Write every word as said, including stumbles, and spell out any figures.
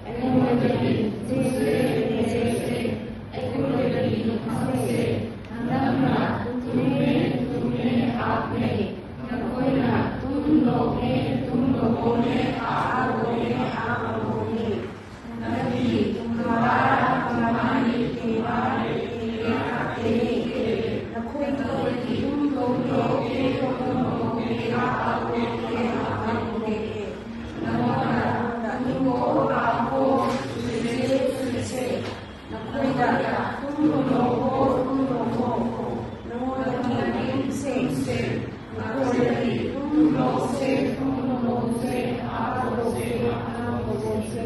ꯑꯩꯉꯣꯟꯗꯒꯤ ꯆꯦꯁꯦ, ꯆꯦꯁꯦ, ꯑꯩꯉꯣꯟꯗꯒꯤ ꯈꯪꯁꯦ꯫ ꯅꯪꯅ ꯇꯨꯝꯃꯦ, ꯇꯨꯝꯃꯦ, ꯍꯥꯞꯅꯦ꯫ ꯅꯈꯣꯏꯅ ꯇꯨꯝ ꯂꯧꯅꯦ, ꯇꯨꯝ ꯂꯧꯅꯦ, ꯍꯥꯞ ꯂꯧꯅꯦ, ꯍꯥꯞ ꯂꯧꯅꯦ꯫ ꯅꯪꯒꯤ ꯇꯨꯝꯕ, ꯇꯨꯝꯕ, ꯇꯨꯝꯕ, ꯅꯈꯣꯏꯒꯤ ꯇꯨꯝ ꯂꯧꯅꯦ, ꯇꯨꯝ ꯂꯧꯅꯦ, ꯍꯥꯞ ꯂꯧꯅꯦ, ꯍꯥꯞ ꯂꯧꯅꯦ꯫ ꯅꯈꯣꯏꯗ ꯇꯨꯝꯂꯣ, ꯇꯨꯝꯂꯣ, ꯅꯉꯣꯟꯗꯒꯤ ꯇꯨꯝꯁꯦ, ꯅꯈꯣꯏꯗꯒꯤ ꯇꯨꯝꯂꯣꯁꯦ, ꯇꯨꯝꯂꯣꯁꯦ, ꯍꯥꯠꯂꯣꯁꯦ, ꯍꯥꯠꯂꯣꯁꯦ꯫